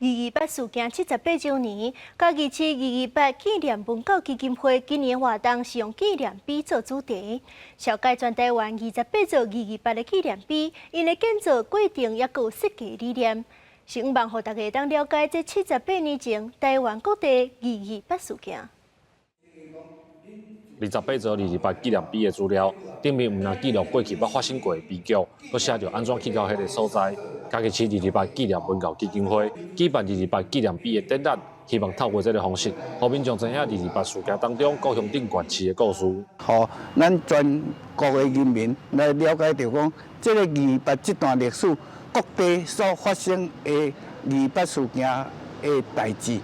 二二八事件78週年，嘉義市二二八紀念文教基金會今年活動是用紀念碑做主題，紹介全台灣28座二二八的紀念碑，𪜶的建造過程抑閣有設計理念，是向望予大家會當了解這七十八年前台灣各地二二八事件。28座二二八紀念碑的資料，頂面毋但記錄過去捌發生過的悲劇，閣寫著按怎去到彼个所在。嘉義市二二八紀念文教基金會舉辦二二八紀念碑的展覽，希望透過這个方式，予民眾知影二二八事件當中故鄉頂縣市的故事。予咱全國的人民來了解著講，這个二二八這段歷史，各地所發生的二二八事件的代誌，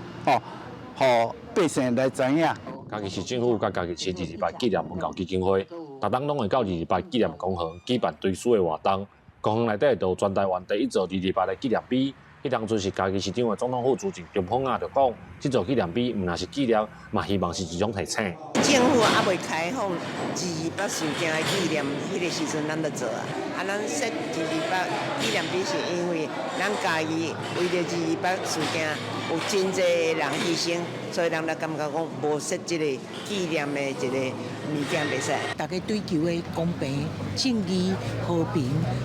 吼，予百姓來知影。嘉義市政府佮嘉義市二二八紀念文教基金會，逐冬攏會到二二八紀念公園舉辦追思的活動。公園內底就有全台灣第一座二二八的紀念碑。彼當陣是嘉義市長的總統府主任張鳳亞就講，這座紀念碑毋但是紀念，嘛希望是一種提醒。政府猶未開放二二八事件的紀念，彼个時陣咱就做啊。啊，咱設二二八紀念碑是因為咱嘉義為著二二八事件有真濟人犧牲，所以咱就感覺講無設這個紀念的一個物件袂使。大家追求的公平、正義、和平，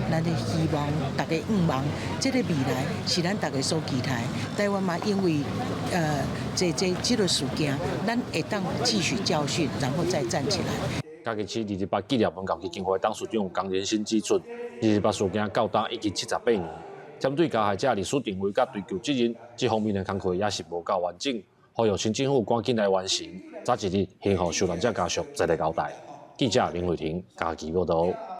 咱的希望，大家向望，這个未來是咱大家所期待。台灣嘛，因為這個事件，咱會當汲取教訓，然後再站起來。嘉義市二二八紀念文教基金會董事長江仁新指出，二二八事件到今已經78年，針對加害者歷史定位佮追究責任這方面的工課也是無夠完整，呼籲新政府趕緊來完成，早一日還予受難者家屬一个交代。記者林慧婷嘉義報導。